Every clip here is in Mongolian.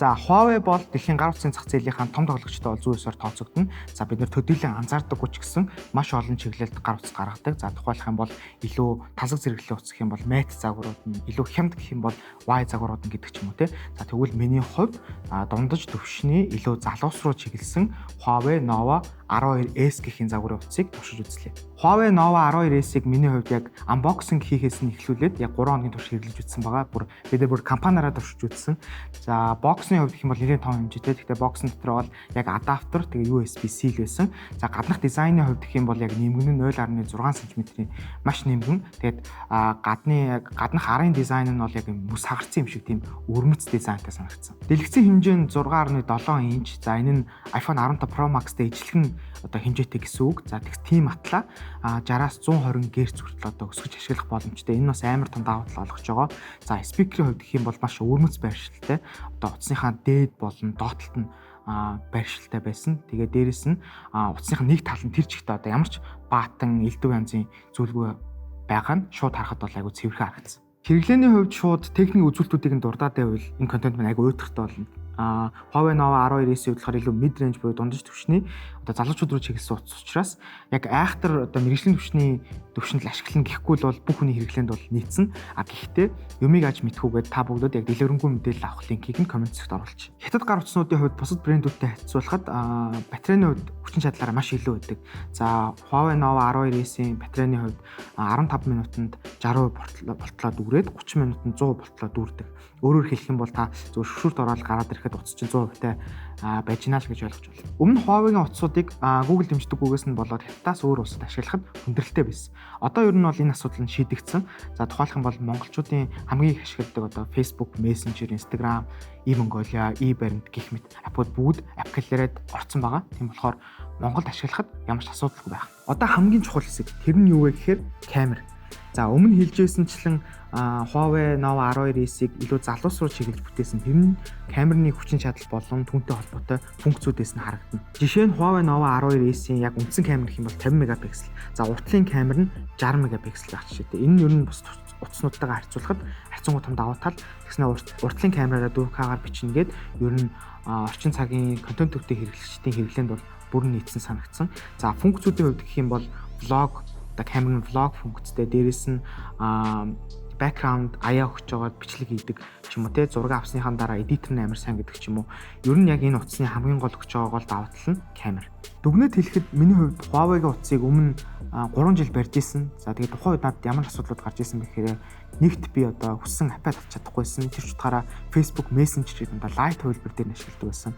За, Huawei бол дэлхийн гар утасны зах зээлийнхаа том тоглогчтой бол зүй ёсоор тооцогдоно. За, бид нэр төдийлөн анзаардаггүй ч гэсэн маш олон чиглэлд гар утас гаргадаг. За, тухайлах юм бол илүү тасаг зэрэглэлийн утас гэх юм бол Mate загварууд нь, илүү хямд гэх юм бол Y загварууд нь гэдэг ч юм уу те. За, тэгвэл миний хувьд дундаж төвшний илүү залуус руу чиглэсэн Huawei Nova 12S гэхийн загварын утсыг туршиж үзлээ. Huawei Nova 12S-ийг миний хувьд яг unboxing хийхээс нь эхлүүлээд яг 3 хоногийн турш хэрэглэж үзсэн байгаа. Бүр бид нар бүр компаниараа туршиж үзсэн. За, box ны хувьд гэх юм бол нэлээн том хэмжээтэй. Гэхдээ box ын дотор бол яг адаптер, тэгээ USB-C л байсан. За, гаднах дизайны хувьд гэх юм бол яг нимгэн нь 0.6 см-ийн маш нимгэн. Тэгээд гадны яг гаднах арын дизайн нь бол яг мөс хагарсан юм шиг тийм өвөрмөц дизайнтай санагдсан. Дэлгэцийн хэмжээ нь 6.7 инч. За, энэ нь iPhone 15 Pro Max-тай ижилхэн одоо хэмжээтэй гэсэн үг. За, тэгс тийм атлаа 60-аас 120 Гц хүртэл одоо өсгөж ашиглах боломжтой. Энэ бас амар том давуу тал олгож байгаа. За, speaker ийн хувьд гэх юм бол маш өвөрмөц байршилтай. Одоо утасныхаа дээд болон доод талд нь байршилтай байсан. Тэгээ дээрэс нь утасныхаа нэг тал нь тэр чигтээ одоо ямар ч button, элдэв янзын зүйлгүй байгаа нь шууд харахад бол айгүй цэвэрхэн харагдсан. Хэрэглээний хувьд шууд техник үзүүлэлтүүдийг нь дурдаад байвал энэ контент маань айгүй уйтгартай болно. Huawei Nova 12S-ийн болохоор илүү mid range буюу дундаж түвшний одоо залуучууд руу чиглэсэн утас учраас яг айхтар одоо мэргэжлийн түвшний түвшинд л ашиглана гэхгүй л бол бүх хүний хэрэглээнд бол нийцсэн. А гэхдээ юмыг аж мэдхүүгээд та бүгдд яг дэлгэрэнгүй мэдээлэл авах линкийг нь comment хэсэгт оруулчих. Хятад гар утаснуудын хувьд бусад брэндүүдтэй харьцуулахад батарейны хувьд хүчин чадлаараа маш илүү байдаг. За, Huawei Nova 12S-ийн батарейны хувьд 15 минутанд 60% болтлоо дүүрээд, 30 минутанд 100 болтлоо дүүрдэг. Өөрөөр хэлэх юм бол та зөв шүшүүрт ороод гараад ирэхэд утас чинь 100% тай байж гинэ л гэж ойлгож байна. Өмнө нь Huawei-гийн утсуудыг Google дэмждэггүйгээс нь болоод Хятадаас өөр улсад ашиглахад хүндрэлтэй байсан. Одоо ер нь бол энэ асуудал нь шийдэгдсэн. За, тухайлах юм бол монголчуудын хамгийн их ашигладаг одоо Facebook, Messenger, Instagram, e-Mongolia, e-Barint гэх мэт app ууд бүгд App Gallery-д орцсон байгаа. Тийм болохоор Монголд ашиглахад ямар ч асуудалгүй байх. Одоо хамгийн чухал хэсэг, тэр нь юу вэ гэхээр камер. За, өмнө хэлжсэнчлэн Huawei Nova 12S-ийг илүү залуус руу чиглэж бүтээсэн. Тэр нь камерны хүчин чадал болон түүнтэй холбоотой функцүүдээс нь харагдана. Жишээ нь Huawei Nova 12S-ийн яг үндсэн камер гэх юм бол 50 мегапиксел. За, урд талын камер нь 60 мегапиксел байх жишээтэй. Энэ нь ер нь бус утаснуудтайгаа харьцуулахад харьцангуй том давуу тал. Тэгснэ урд талын камераараа 4K-гаар бичнэ гээд ер нь орчин цагийн контент төвтэй хэрэглэгчдийн хэрэглээнд бол бүрэн нийцсэн санагдсан. За, функцүүдийн хувьд гэх юм бол vlog, одоо камер нь vlog функцтэй, дээрэс нь background аяа өгч жагаад бичлэг хийдэг ч юм уу те, зураг авсныхаа дараа editor нь амар сайн гэдэг ч юм уу. Ер нь яг энэ утасны хамгийн гол өгч байгаа гол давуу тал нь камер. Дүгнэлт хэлэхэд миний хувьд Huawei-гийн утсыг өмнө 3 жил барьж исэн. За, тэгээд тухайн үед надад ямар асуудлууд гарч исэн бэ гэхээр нэгт би одоо хүссэн app аа татчих чадахгүйсэн. Тэр ч утгаараа Facebook Messenger гэдэг дандаа lite хувилбар дээр нь ашигладаг байсан.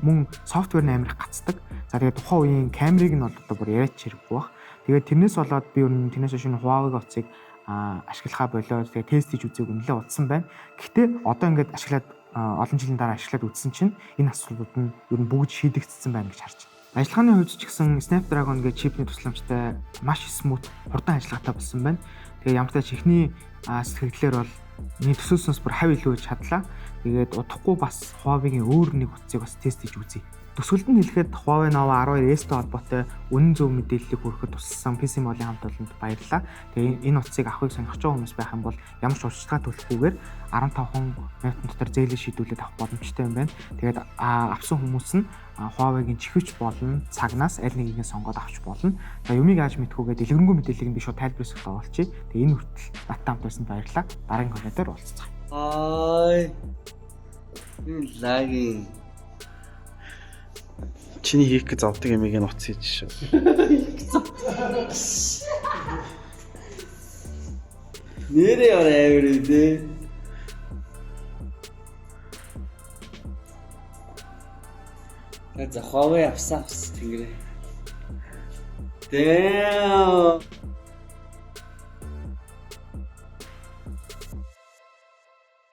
Мөн software нь амар их гацдаг. За, тэгээд тухайн үеийн камерыг нь бол одоо бүр яриач хэрэггүй бах. Тэгээд тэрнээс болоод би ер нь тэрнээс хойш Huawei-гийн утсыг ашиглахаа болоод тэгээд тест хийж үзээг нэлээд удсан байна. Гэхдээ одоо ингээд ашиглаад, олон жилийн дараа ашиглаад үзсэн чинь энэ асуудлууд нь ер нь бүгд шийдэгдсэн байна гэж харж байна. Ажиллагааны хувьд ч гэсэн Snapdragon гэх чипний тусламжтай маш smooth, хурдан ажиллагаатай болсон байна. Тэгээ ямар ч тач эхний сэтгэгдлээр бол миний төсөөлснөөс бүр хав илүү гэж чадлаа. Тэгээд удахгүй бас Huawei-гийн өөр нэг утсыг бас тест хийж үзье. Төгсгөлд нь хэлэхэд Huawei Nova 12S-тэй холбоотой үнэн зөв мэдээллийг хүргэхэд тусалсан PC Mall-ын хамт олонд баярлалаа. Тэгээ энэ утсыг авахыг сонирхож байгаа хүмүүс байх юм бол ямар ч урьдчилгаа төлөхгүйгээр 15 минутын дотор зээлээ шийдвүлээд авах боломжтой юм байна. Тэгээд авсан хүмүүс нь Huawei-гийн чихвч болон цагнаас аль нэгийг нь сонгоод авч болно. За, юмыг ааж мэдхүүгээ дэлгэрэнгүй мэдээллийг би шууд тайлбар хэсэгт оруулчихъя. Тэгээ энэ хүртэл надтай хамт байсан баярлалаа. Дараагийн контентоор уулзцгаая. Ай. Энэ лагийн Чиний хийх гэж зовдөг юмыг нь утас хийж шүү. Нэрээ орой амар үү. За, Huawei авсан авсан тэнгэрээ. Damn.